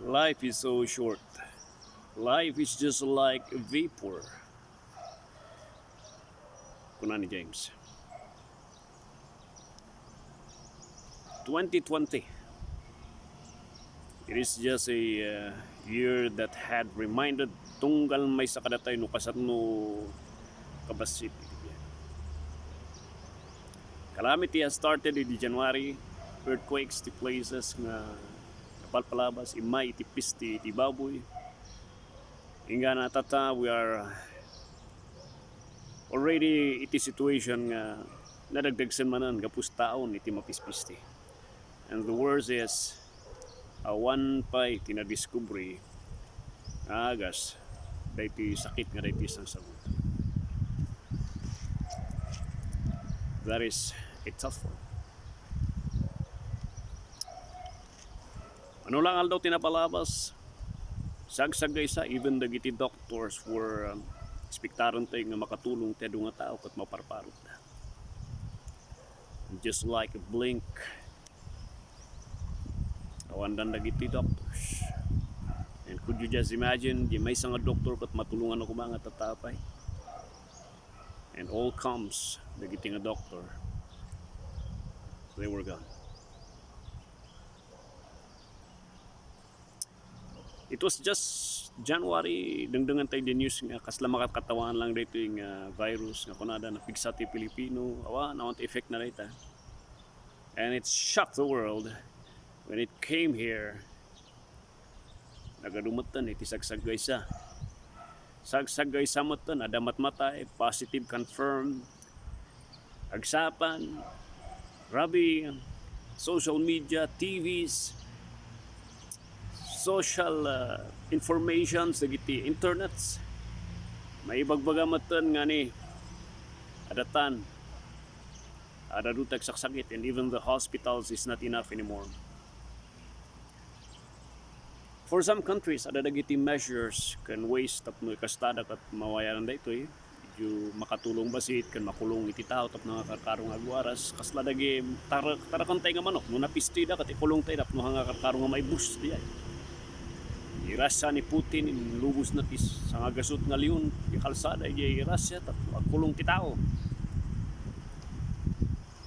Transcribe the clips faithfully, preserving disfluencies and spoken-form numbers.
Life is so short. Life is just like a vapor. Kuna ni James. Twenty twenty. It is just a uh, year that had reminded tunggal maysa kadatayo no kasano kabassit iti biag. Calamity has started in January. Earthquakes ti places nga napalpalabas, immay iti pisti iti baboy. Inggana tatta, we are already iti situation nga nadagdagsen manen gapu ta awan iti mapispisti. And the worst is, awan pay ti nadiskubre nga agas daytoy sakit nga daytoy sangsagut. That is a tough one. Mano lang aldaw ti napalabas, sagsagaysa, even dagiti doctors were um, expectarentayo nga makatulong ti adu nga tao ket maparparutda. Just like a blink, awandan dagiti doctors. And could you just imagine, di maysa nga doktor ket matulongan a koma nga tatta pay. And all comes dagiti nga doktor, they were gone. It was just January, dengdengngentayo di news nga kasla makakatawanan lang daytoy nga virus nga kunada napigsa ti Pilipino, awan, awan ti effect na dayta. And it shocked the world when it came here. Nagadu metten iti sagsagaysa. Sagsagaysa metten, adda matmatay, positive confirmed. Agsapa, grabe, social media, T Vs, social uh, informations, dagiti internets. Maibagbaga metten nga ni adatan, adda dutag saksakit, and even the hospitals is not enough anymore. For some countries, adda dagiti measures ken ways tapno ikastada ket mawayanan daytoy. Idiay makatulong bassit ken makulong iti tao tapno nga karkaro nga agwaras. Kasla dagiti tar-, tarakantay nga manok, no napistida ket ikulongtay tapno nga karkaro nga maibus diay. Ni Russia ni Putin, inlubosna ti sangagasut nga leon ti kalsada idiay Russia tapno agkulong ti tao.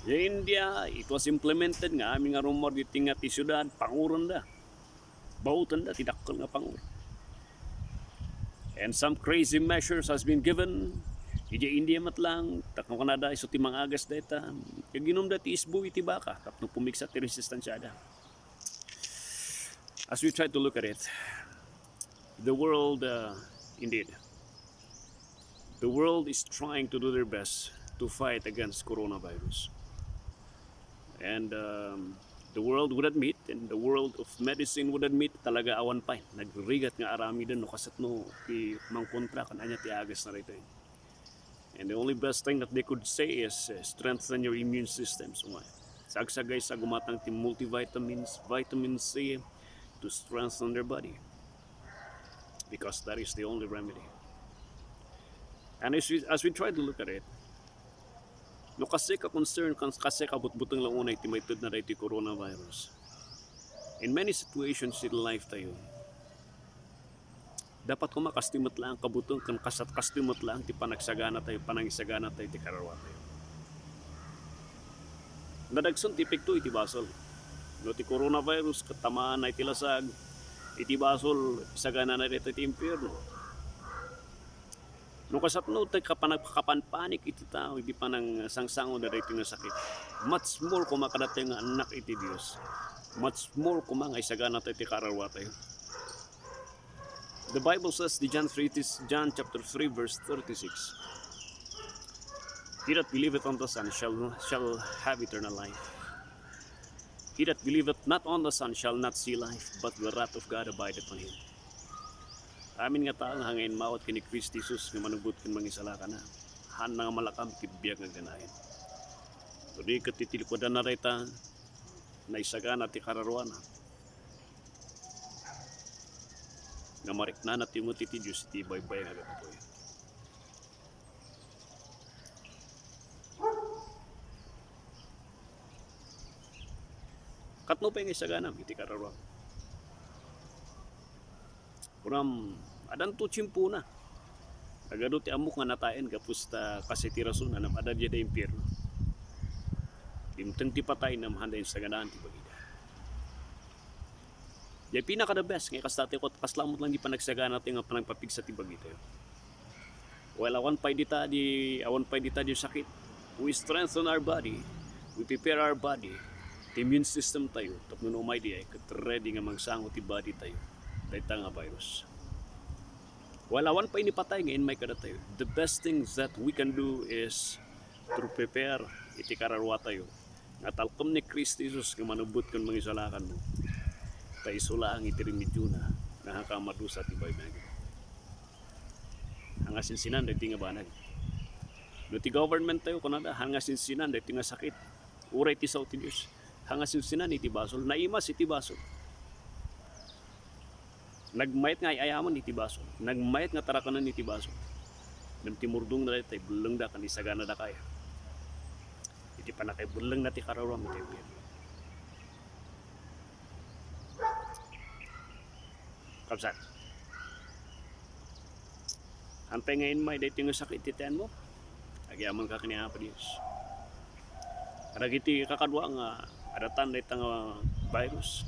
Idiay India, it was implemented nga amin nga rummuar ditoy nga ti siudad, pangurenda. Bautenda ti dakkel nga pangur. And some crazy measures has been given. Idiay India met lang, tapno kunada isu ti mangagas dayta. Aginumda ti isbo iti baka, tapno pumigsa ti resistensiada. As we try to look at it, the world, uh, indeed, the world is trying to do their best to fight against coronavirus. And um, the world would admit, and the world of medicine would admit, talaga awan pay nagrigat nga aramiden no kasatno ti mangkontra ken ania ti agasna daytoy. And the only best thing that they could say is uh, strengthen your immune systems. Why? Sagsagaysa gumatang ti multivitamins, vitamin C to strengthen their body. Because that is the only remedy. And as we, as we try to look at it, no kasika concern, kan kasika butbuteng la unay ti maitedna daytoy coronavirus. In many situations in life tayo, dapat koma kastoy met laeng kabuteng ken kasat kastoy met laeng ti panagsagana tayo, panangisagana tayo ti kararua tayo. Nadagsen ti epekto iti basol. No ti coronavirus ket tamaanna iti lasag, iti basol, isaganana daytoy ti impierno. No kasatno ti kapan-, kapanpanik iti tao iti panangsangsango daytoy nga sakit, much more koma kadatayo nga annak iti Dios, much more koma nga isagana tayo ti kararua tayo. The Bible says, the John three, John chapter three, verse thirty-six. He that believeth on the Son shall, shall have eternal life. He that believeth not on the Son shall not see life, but the wrath of God abideth on him. Amin nga tao nga inmawat ken ni Cristo Jesus nga manubbot ken mangisalakan, haanna nga malakam iti biag nga agdaydayaw. No di ket iti likudanna dayta, naisagana ti kararuana. Nga mariknana ti met iti Dios iti baybay nga agkapuy. Katno pay nga isaganam iti kararuam? Ngem, adanto tiempona. Nagadu ti ammok nga nataen gapu ta kas iti rason a napada diay impierno. Dimteng ti patay ngem haanda insaganaan ti bagida. Diay pinaka the best nga kasta ti kot, kasla met lang diay panagsagana tayo nga panagpapigsa ti bagitayo. Well, awan pay dita di, awan pay dita di sakit. We strengthen our body. We prepare our body. Ti immune system tayo, tapno no umay diay, ket ready nga mangsango ti body tayo dayta nga virus. Well, awan pay ni patay nga inmay kadatayo. The best thing that we can do is to prepare iti kararua tayo nga talkem ni Cristo Jesus nga manubbot ken mangisalakanmo. Ta isu laeng iti remediona nga hangka madusa ti baybay. Hanga sinsinan daytoy nga banag. No ti government tayo, kunada, hanga sinsinan daytoy nga sakit. Uray ti sao ti Dios. Hanga sinsinan iti basol. Naimas iti basol. Nagmayat nga ay-ayaman iti basol. Nagmayat nga tarakanen iti basol. Ngem ti murdongna dayta, ibellengda ken isaganada kaya. Iti pannakaibellengna ti kararuam iti impierno. Kabsat. Haanpay nga inmay daytoy nga sakit ti tianmo. Agyamankak ken ni Apo Dios. Kadagiti kakadua nga adatan dayta nga virus,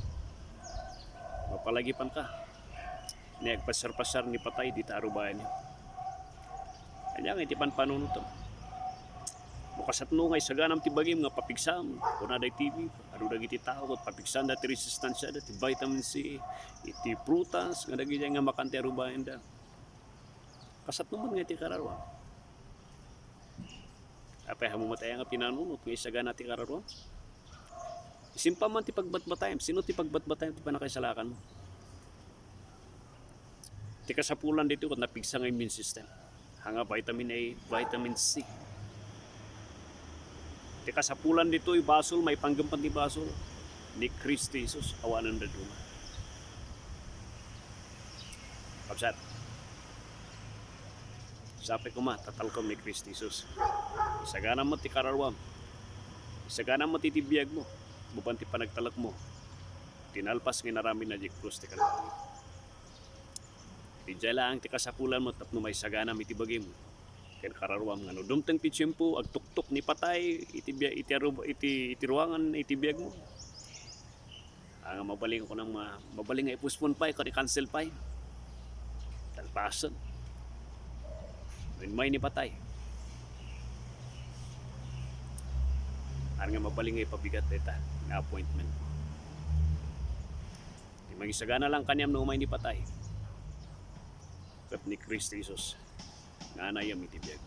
mapalagipanka. Ni agpassar-passar ni patay dita arubayan. Ania nga iti panpanunotem? No kasatno nga isaganam ti bagim nga papigsam, kuna daytoy, adu dagiti tao ket papigsanda ti resistansiada, ti vitamin C, iti prutas, nga dagiti nga makan ti arubayanda. Kasatno met nga iti kararuam. Apay, ammom met aya nga pinanunot nga isagana ti kararuam? Isimpa man ti pagbatbatayam. Sino ti pagbatbatayam ti pannakaisalakanmo? Ti kasapulan ditoy ket napigsa nga immune system. Hanga vitamin A, vitamin C. Ti kasapulan ditoy basol, maipanggep ti basol ni Cristo Jesus, awanen dadduma. Kabsat, sapay koma ta talkem ni Cristo Jesus. Isaganam met ti kararuam. Isaganam met iti biagmo. Mapan ti panagtalekmo ti nalpas nga inaramidna diay krus ti Kalbaryo. Idiay laeng ti kasapulanmo tapno maisaganam iti bagim ken kararuam nga no dumteng ti tiempo, agtuktok ni patay iti bia-, iti arub-, iti, iti ruangan, iti biagmo. Ah, nga mabalin ko nang ma-, mabalin nga i-postpone pay, ken i-cancel pay. Talpasen. Inmay ni patay. Awan nga mabalin nga ipabigat dayta nga appointment. Ti mangisagana lang kaniam no umay ni patay, ket ni Cristo Jesus nga anayem iti biag.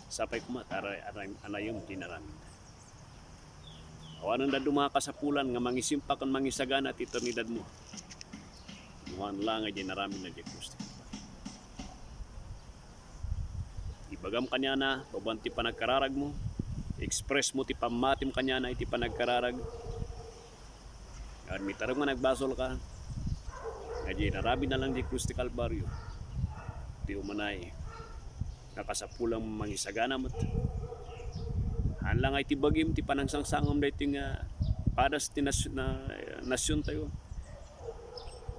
Sapay koma ta aray-, aray-, anayem ti inaramid. Awanen dadduma a kasapulan nga mangisimpa ken mangisagana ti eternidadmo. No haan la nga diay inaramidna diay krus ti Kalbaryo. Ibagam kaniana, mapan ti panagkararagmo, express mo ti pammatim kaniana iti panagkararag. Ngem itarem nga nagbasolka, nga diay inaramidna lang diay krus ti Kalbaryo, ti umanay nga kasapulan mangisagana met. Haan la nga iti bagim ti panangsangsangam daytoy nga padas ti nas-, na-, nasiontayo.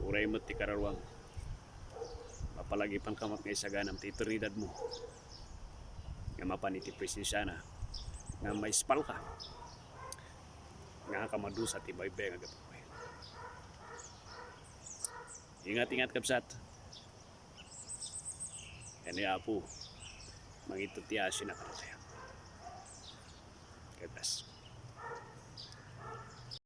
Uray met ti kararuam. Mapalagipanka met nga isaganam ti eternidadmo nga mapan iti presensiana nga maispalka nga kamadusa ti baybay nga gapu. Ingat-ingat, kabsat. Ken ni Apo, mangited ti asina kadatayo.